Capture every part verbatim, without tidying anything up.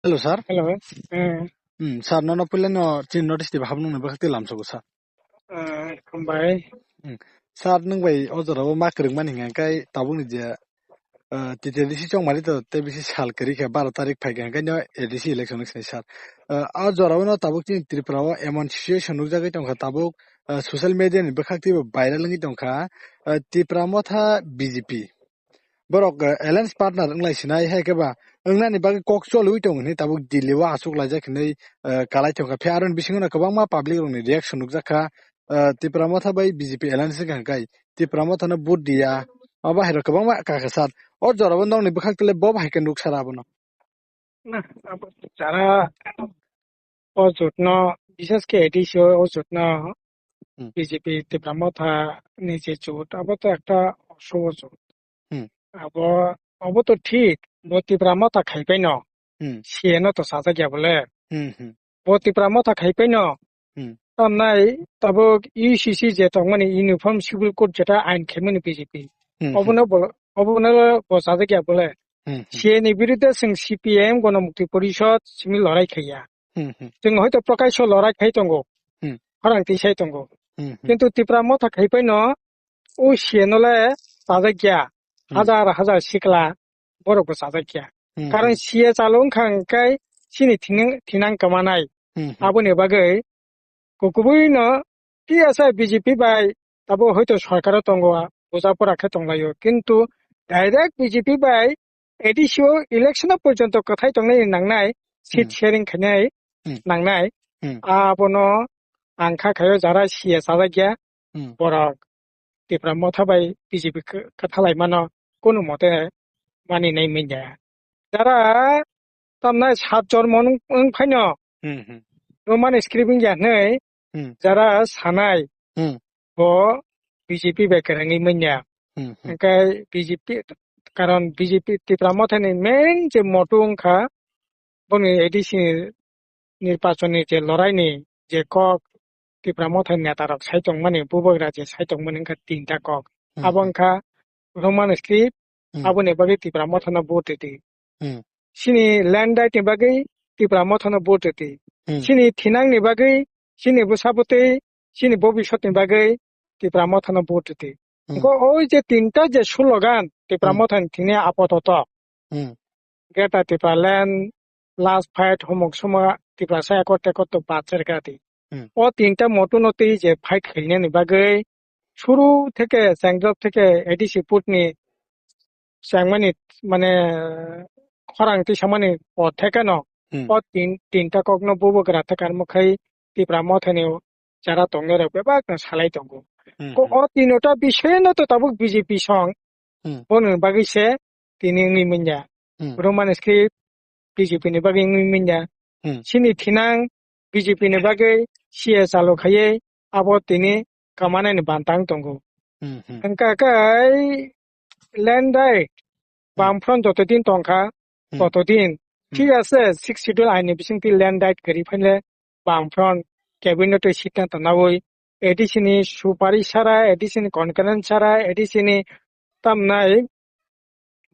Hello, sir. Hello. Eh. Hmm, sir, nono puila no chin notice tiba habnung ni bakti lam sogo, sir. Eh, hambai. Hmm. Sir, nung bai o jora o ma kwrwng mani hwnka kai tabuk ni je, eh, T T A D C chong mali to te bisi sal kwrwi khe baro tarik phai khe hwnka no A D C election ni sini, sir. Eh, o jora o no tabuk chini Tripura o emon situation nukjagwi tongkha tabuk, eh, social media ni bwkhak twibo viral wngwi tongkha, eh, Tipra Motha B J P. Borok, eh, alliance partner wnglai sinai, hai khe ba wngnani bagwi kok cholwi tong hinwi tabuk Delhi o achuk laijak hinwi, eh, kalai thangkha. Phiya aroni bisingo no kwbangma public rokni reaction nukjak kha, eh, Tipra Motha bai B J P alliance wngkha hwnkhe Tipra Motha no vote diya, abo hai rok kwbangma kakha sat. O jorabo nokni bwkhak tole bo hai khe nuk sara abono. Na, abo jara o jotno, bishes khe A D C o, o jotno Hmm. B J P Tipra Motha ni je jot, abo to ekta osubo jot. Hmm. Abo, abo to thik, bo Tipra Motha khai paino, Hmm. C A no to sajak ya bole. Hmm, hmm. Bo Tipra Motha khai paino, Hmm. tamnai tabuk U C C je tongmani Uniform Civil Code jeta ain khaimani B J P. Hmm, hmm. Obono bo, obono bo sajak ya bole. Hmm, hmm. C A ni birudde chwng C P M Gonomukti Porishod simi lorai khaiya. Hmm, hmm. Chwng hoito Prakash o lorai khai tongo. Hmm. Khorang tisai tongo. Hmm, hmm. Kintu Tipra Motha khai paino o C A no le sajak ya. Hmm. Hajar hajar sikla borok bo sajak ya. Hmm, Karon hmm. C A chalo wngkha hwnkhe chini thinang, thinang kwmanai. Hmm, hmm. Aboni bagwi kubui no T S I B J P bai abo hoito sorkaro tongo, buja pora khe tonglaio. Kintu direct B J P bai A D C o election o porjonto kwthai tongnai nangnai, seat Hmm. sharing khainai Hmm. nangnai. Hmm. Abono ang kha khayo jara C A sajak ya, Hmm. borok Tipra Motha bai B J P kw-, kwthalai mano kunu mote mani nai manya. Jara tamnai sat jormo wng, wng phaino Hmm, hmm. Roman script wngya hwnwi Hmm. jara sanai Hmm. bo B J P bai kwrwngwi manya. Hmm, hmm. Hwnkhe B J P, karon B J P Tipra Mothani main je motto wngkha boni A D C ni nirbachon ni je lorai ni je kok Tipra Motha ni neta rok sai tongmani, bubagra je sai tongmani wngkha tinta kok. Hmm, Abo hmm. wngkha Roman script, Hmm. aboni bagwi Tipra Motha no vote rwdi. Hmm. Chini land right ni bagwi Tipra Motha no vote rwdi. Hmm. Chini thinang ni bagwi, chini bwsa bwtwi, chini bobisot ni bagwi Tipra Motha no vote rwdi. Hmm. Go oi je tinta je slogan Tipra Hmm. Motha ni thini apototo. Hmm. Greater Tipraland, last fight, humuk suma, Tiprasa ekot ekot to bacher gati. Hmm. O tinta motto no tei je fight khainani bagwi suru theke, chengdrop theke, A D C put ni chengmani, mane, khorang tisamani por theke no, Hmm. o tin, tinta kok no bubagra theke ar mukhai Tipra Mothani jara tongnai rok bebak no salai tongo. Hmm, Ko hmm. o tinota bisoy no to tabuk B J P song, Hmm. Bono bagwi se tini wngwi manya. Hmm. Roman script B J P ni bagwi wngwi manya. Hmm. Chini thinang B J P ni bagwi C A chalo khaiwi abo tini kamanani bantang tongo. Hmm, hmm. Hwnkha khe land right Hmm. Bamfront jotodin tongkha, Hmm. totodin Hmm. thik ase, Sixth Schedule aini bisingtwi land right kwrwi phaile Bamfront cabinet o siddhanto nawi A D C ni supari sara, A D C ni concurrent sara, A D C ni tamnai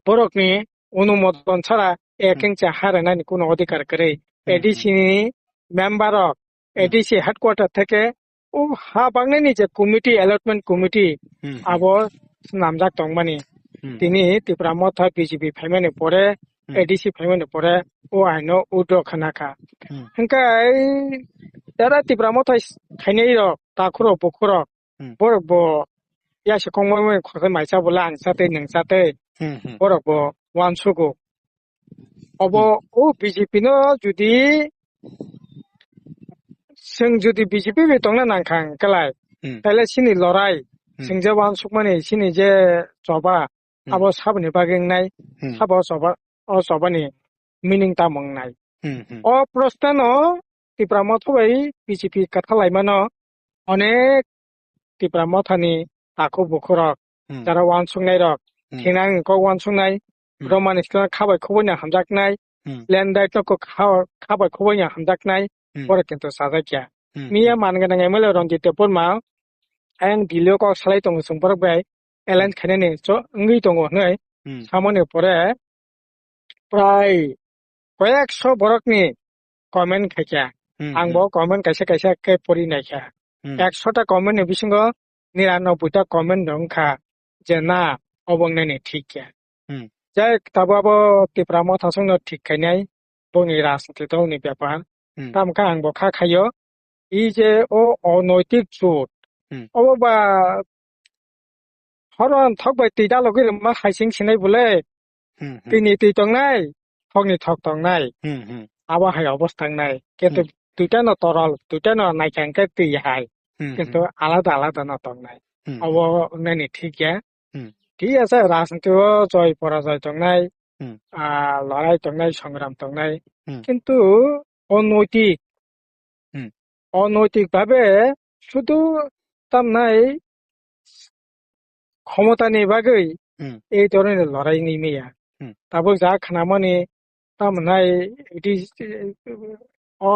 borokni onumoton sara Hmm. ekeng cha ha rwnani kuno odhikar kwrwi. Hmm, A D C ni member rok Hmm. A D C headquarter theke o ha bangnani je committee, allotment committee Hmm, hmm. abo swnamjak tongmani. Hmm. Tini Tipra Motha B J P phaimani pore, Hmm. A D C phaimani pore o aino withdraw khana kha. Hmm. Hwnkhe jara Tipra Motha khainai rok, takhurok, bukhurok, Hmm. borok bo ya se kongmai khorokhe maisa bole ang chatwi nwng chatwi Hmm, hmm. borok bo uansugo. Obo Hmm. o B J P no jodi, chwng jodi B J P bai tongna nangkha hwnkhe lai, Hmm. taile chini lorai, Hmm. chwng je uansukmani chini je choba, Hmm. abo saboni bagwi wngnai, Hmm. sabo choba, o chobani meaning tamo wngnai. Hmm, hmm. O proshno no Tipra Motha bai B J P kwthalaimano onek Tipra Mothani takhuk bukhurok, Hmm. jara uansuknai rok, Hmm. thinang kok uansuknai, Hmm. Roman script khabai khubui no hamjaknai, Hmm. land right no kok kha-, khabai khubui no hamjaknai, Hmm. borok kintu sajakya. Hmm, Miya hmm. man gwnang M L A Ranjit Debbarma, ayang Delhi o kok salai tongo chwng borok bai alliance Hmm. khainani cho-, wngwi tongo hwnwi Hmm. samani pore prai koyekso borokni comment khaikha. Hmm, Ang hmm. Bo comment kaisa kaisa khe pori naikha. Hmm. Ekso ta comment ni bisingo niranobboi ta comment wngkha je na, obo wngnani thik ya. Hmm. Je tabo abo Tipra Motha songno thik khainai, boni rajniti dol ni bepar. Hmm. Tamkha ang bo kha khaio, i je o onoitik jot, Hmm. Obo ba Horo ang thok bai twi dalogwi rwma hai sing sinai bole. Hmm, hmm. Twi ni twi tongnai, thok ni thok tongnai. Hmm, hmm. Abo hai obostha wngnai. Kintu Hmm. Duita no torol, duita no naikha hwnkhe twi hai. Hmm, Kintu hmm. Alada alada no tongnai. Hmm, Abo hmm. Wngnani thik ya. Hmm. Thik ase, rajniti o joy porajoy tongnai, Hmm. Ah, lorai tongnai, songram tongnai. Hmm. Kintu o noitik Hmm. Onnoitik bhabe sudu tamnai khomotani bagwi Hmm. Ei dhoroner lorai wngwi maya. Hmm. Tabuk ja khnamani tamnai iti o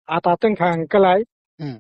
ata tongkha hwnkhe lai, Hmm.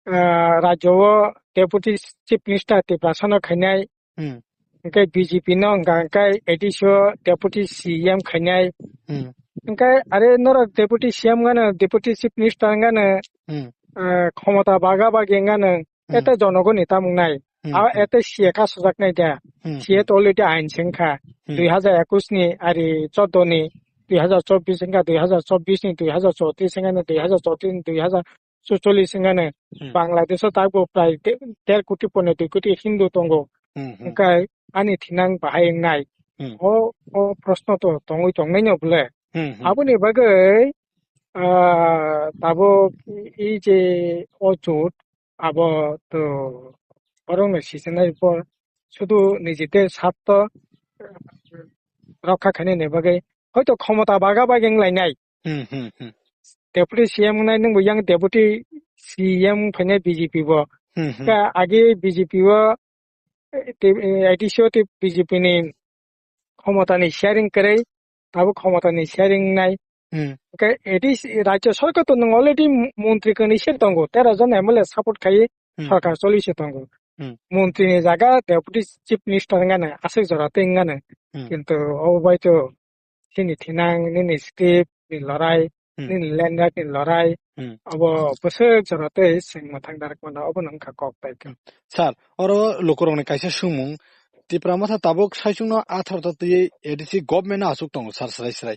Ah, rajyo o Deputy Chief Minister Tiprasano khainai, Hmm. Hwnkhe B J P no hwnkha hwnkhe A D C o Deputy C M khainai. Hmm. Hwnkhe are norok Deputy C M gano, Deputy Chief Minister gano, Hmm. Ah, khomota baga bagi gano, Hmm. Ete jonogoni tamung nai. Hmm, A hmm. Ete C A kasojaknai da. Hmm, C A hmm. To already ain sengkha. Hmm. Dui hajar ekush ni ari choddo ni, dui hajar chobbish wngkha, dui hajar chobbish ni, dui hajar chowtris wngkha, dui hajar chowtris ni, dui hajar chowcholish wngkha no. Hmm. Bangladesh o tabuk prai de-, der koti pone dui koti Hindu tongo. Hmm, hmm. Hwnkhe ani thinang bahai wngnai. Hmm. O, o proshno to tongwi tongnai no bole. Hmm, hmm. Aboni bagwi, ah, tabuk i je o jot abo to borokno sisinai por sudu nijete satto rokha khainani bagwi hoito khomota baga bagi wnglainai. Hmm, hmm, hmm. Deputy C M wngnai nwngbo yang Deputy C M phainai B J P bo. Hmm, hmm. Ka age B J P o, eh, te-, eh, A D C o te B J P ni khomotani sharing kwrwi, tabuk khomotani sharing nai. Hmm. Hwnkhe A D C rajyo sorkar to nwng already montri kwrwi se tongo, tero jon M L A support khai Hmm. Sorkar choli se tongo. Hmm. Montri ni jaga Deputy Chief Minister wngano aswk jora tei wngano. Hmm. Kintu obo bai to chini thinang, nini script ni lorai, Hmm. Nini land right ni lorai, Hmm. Obo bwswk jora tei chwng mwthang darak mano, obo no wngkha kok tai khe. Sir, oro lukurokni kaisa swngmung, Tipra Motha tabuk saichungno atharo ta twiwi A D C government no achuk tongo, sir, srai srai.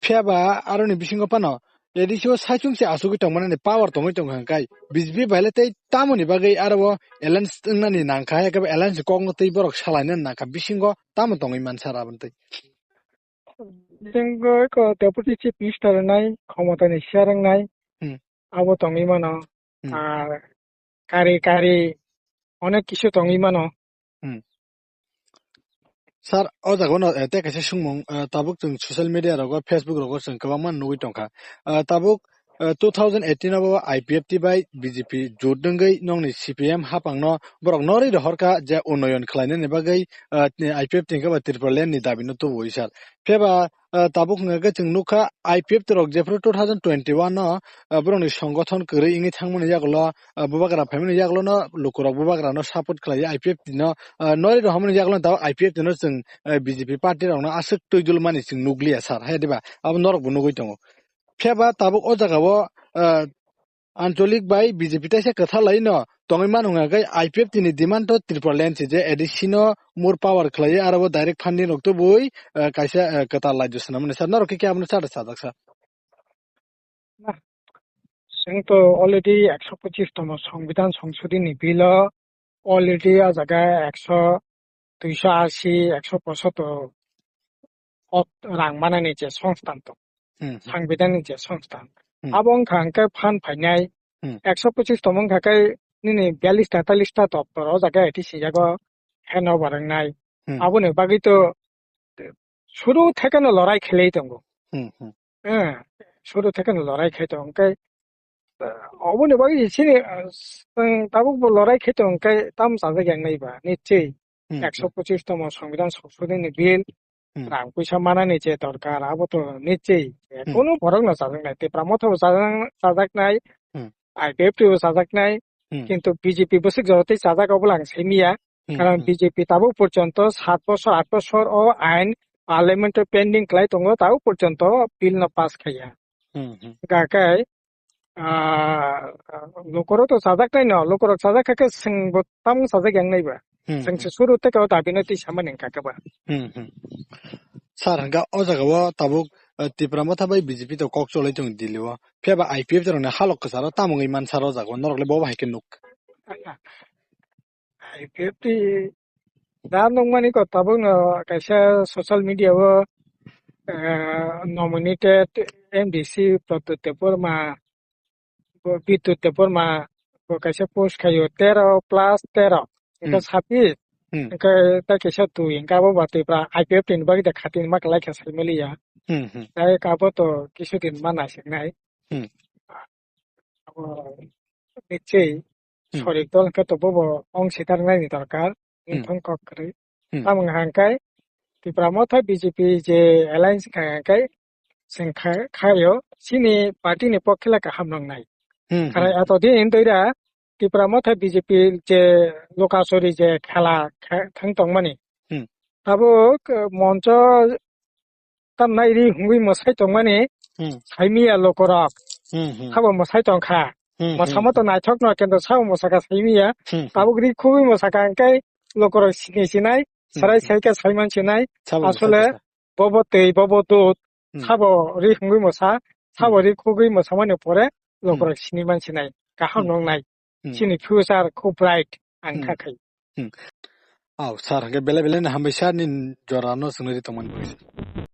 Phiya ba aroni bisingo phano A D C o saichung se achugwi tongmani power tongwi tongkha hwnkhe B J P bai le tei tamoni bagwi aro o alliance wngnani nangkha, eke ba alliance ni kokno twi borok salainani nangkha, bisingo tamo tongwi man sir aboni twi? Bisingo eko Deputy Chief Minister wngnai, khomotani share wngnai, Hmm. Abo tongwi mano. Hmm. Ar kari kari onek kisu tongwi mano. Hmm. Sir, o jaga no, eh, tei kaisa swngmung, eh, tabuk chwng social media rogo, Facebook rogo chwng kwbangma nugwi tongkha. Eh, tabuk, eh, two thousand eighteen o bo I P F T bai B J P jut wngwi nongni C P M hapang no borok norwi rohorkha je unnoyon khlainani bagwi, eh, I P F T hwnkhe ba Tripura land ni dabi no tubuwi sir. Phiya ba, eh, tabuk hwnkha khe chwng nukha I P F T rok jephru two thousand twenty-one no, eh, borokni songothon kwrwi wngwi thangmani yagulo, eh, bubagra phaimani yagulo no lukurok bubagra no support khlaiwi I P F T no, eh, norwi rohormani yagulo tabuk I P F T no chwng, eh, B J P party rok no aswk twi dulmani chwng nukliya sir, hai diba? Abo norok bo nugwi tongo. Phiya ba tabuk o jaga o, eh, Ancholik bai B J P taisa kwthar lai no tongwi mano hwnka khe I P F T ni demand to Tripura land se je A D C no more power khlaiwi aro bo direct funding rok tubui, eh, kaisa, eh, kwtal lai jwsana mani sir. Norok khe khe abono chada sajak sir. Na, chwng to already ekso pochis tomo Songbidan Songsodi ni bill o already a jaga ekso, duiso asi, ekso pochottor o rang manani je songstan tong, Hmm, hmm. Sangbidan ni je songstan. Hmm. Abo wngkha hwnkhe phan phainai Hmm. ekso pochis tong wngkha khe nini biyallis ta, tailis ta doptor o jaga eti sijago handover wngnai. Hmm. Aboni bagwi to suru thekeno lorai khelai tongo. Hmm, hmm. Eh, suru thekeno lorai khai tongo. Hwnkhe, eh, oboni bagwi chini, eh, chwng tabuk bo lorai khai tongo, hwnkhe tam chajak yang nai ba, nichoi. Hmm, ekso pochis tomo Songbidan Songsodi ni bill, Hmm. Rang puisa manani je dorkar, abo to nichoi. Hmm. Kunu borok no chajak nai, Tipra Motha bo chajak, chajak nai, Hmm. I P F T bo chajak nai, Hmm. Kintu B J P bwswk jora tei chajak obo lang simi ya. Hmm, Karon hmm. B J P tabuk porjonto sat bochor, aat bochor o ain Parliament o pending khlai tongo, tabo porjonto bill no pass khaiya. Hmm, hmm. Hwnkha khe, ah, lukurok to sajak nai no, lukurok sajak kha khe chwng bo tamo sajak yang nai ba. Hmm, Chwng hmm. se suru tei khe o dabi no twi samani hwnkha khe ba. Hmm, hmm. Sir, hwnkha o jaga o tabuk, eh, Tipra Motha bai B J P to kok cholai tongo Delhi o. Phiya ba I P F T rok ni halok kwcharo tamo wngwi man sir o jaga o, norok le bo bahai khe nuk. I P F T da nukmani kok tabuk no kaisa social media o, eh, nominated M D C Pradyut Debbarma, bo Bidyut Debbarma, bo kaisa post khaio tero plus tero. Hwnkhe Hmm. sabis, Hmm. hwnkhe tei kaisa twi, hwnkhe abo ba Tipra I P F T ni bagwi da khatin ma kwlai kha saimaliya. Hmm, hmm. Tei abo to kisu din ma naisiknai. Hmm. Abo nichei Hmm. sorik dol hwnkhe to bobo ong sitarnai ni dorkar. Hmm. Wngthong kok kwrwi. Hmm. Tamo hwnkha hwnkhe Tipra Motha B J P je alliance wngkha hwnkhe chwng kha-, khaio chini party ni pokhe le kaham nangnai. Hmm, hmm. Khara ato din doira Tipra Motha B J P je lokasori je khela kha-, thang tongmani. Hmm. Abo k-, moncho tamnai ri hungwi mwsai tongmani Hmm. saimiya lokorok. Hmm, hmm. Sabo mwsai tongkha. Hmm, Mwsamo hmm. to naithokno kendo sabo mwsakha saimiya. Hmm, hmm. Tabuk ri khugwi mwsakha hwnkhe lokorok sini sinai, Hmm, sarai hmm. saikha saiman sinai. Sabo Asole mwsakha. Bobo twi, bobo dud, Hmm. sabo ri hungwi mwsa, sabo Hmm. ri khugwi mwsamani pore Hmm. lokorok sini man sinai. Kaham Hmm. nongnai. Hmm. Chini future khub bright ang Hmm. kha khai. Hmm. Aw, sir, hwnkhe belai belai no hambai sir ni jora no swngwi tongmani bagwi.